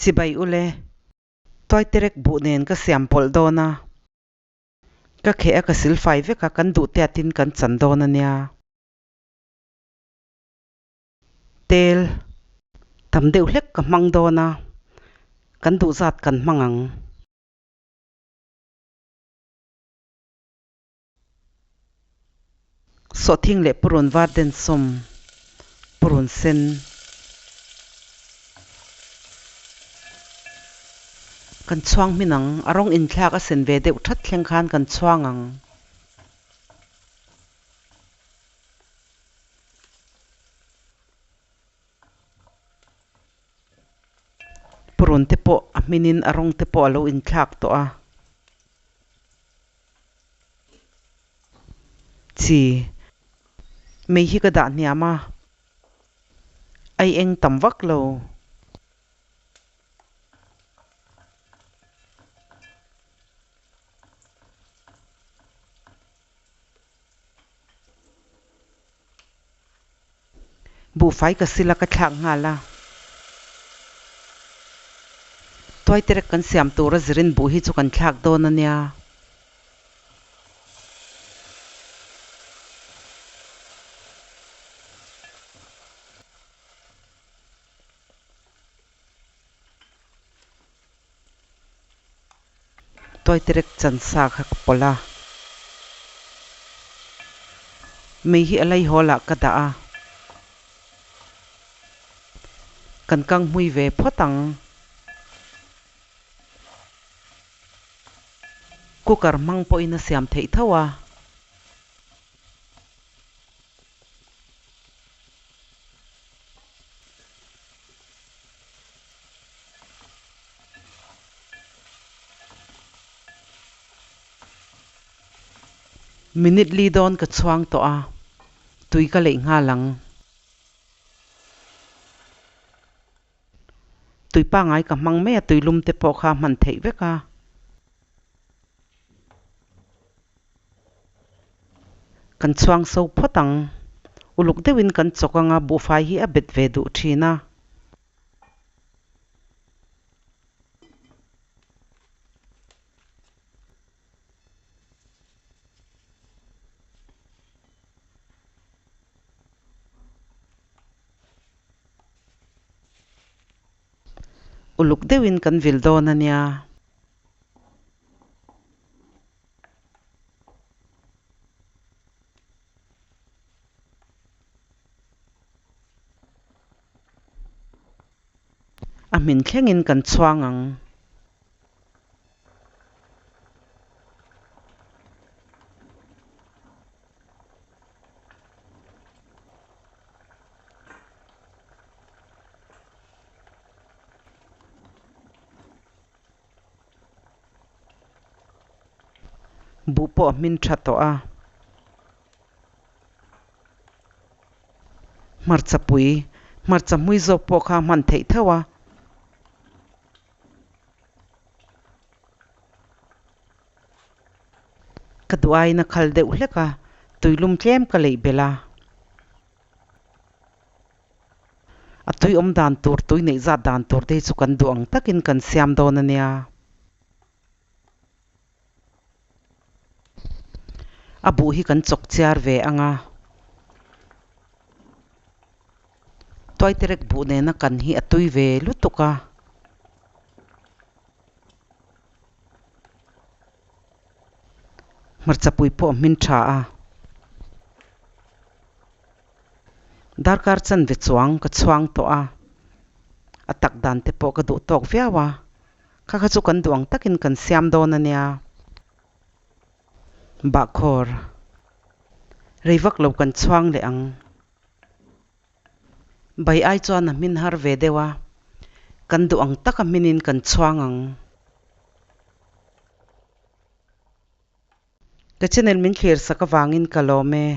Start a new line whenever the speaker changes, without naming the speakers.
Chibai ule, Tuaiterek buh nen ka siam pawlh dawn a, ka kheh a ka silfai vek a, kan duh tiatin kan chan dawn a nia. Tel tam deuh hlek ka hmang dawn a, kan duh zat kan hmang ang. Sawhthing leh purun var den sawm, purun sen. Kan chhuang hmin ang, a rawng inthlak a sen ve deuh that thleng khan kan chhuang ang. Purun te pawh a hminin a rawng te pawh a lo inthlak tawh a. Chi, mei hi ka dah hniam a, ai eng tam vak lo. Buhfai ka sila ka thlak nghal a. Tuaiterek kan siam tura zirin buh hi chu kan thlak dawn a nia. Tuaiterek chansa kha ka pawlh a. Mei hi a laihawl ah ka dah a. Kan kang hmui ve phawt ang. Cooker hmang pawhin a siam theih tho a. Minute li dawn ka chhuang tawh a, tui ka leih nghal ang. Tui pangai ka hmang mai a, tui lum te pawh kha a hman theih vek a. Kan chhuang so phawt ang. Uluk deuhin kan chawk ang a, buhfai hi a bet ve duh thin a. Uluk deuhin kan vil dawn a nia. A hmin thlengin kan chhuang ang. Buh pawh a hmin tha tawh a. Hmarcha pui, hmarcha hmui zawk pawh kha a hman theih tho a. Ka duh aiin a khal deuh hlek a, tuilum tlem ka leih belh a. A tui awm dan tur, tui neih zat dan tur te hi chu kan duh ang takin kan siam dawn a nia. A buh hi kan chawk chiar ve ang a. Tuaiterek buh nena kan hi a tui ve lutuk a. Hmarchapui pawh a hmin tha a. Darkar chanve chuang ka chhuang tawh a, a tak dan te pawh ka duh tawk viau a, kha kha chu kan duh ang takin kan siam dawn a nia. Bahkhawr rei vak lo kan chhuang leh ang. Bai ai chuan a hmin har ve deuh a, kan duh ang taka hminin kan chhuang ang. Ka channel min thlir sak avangin ka lawm e.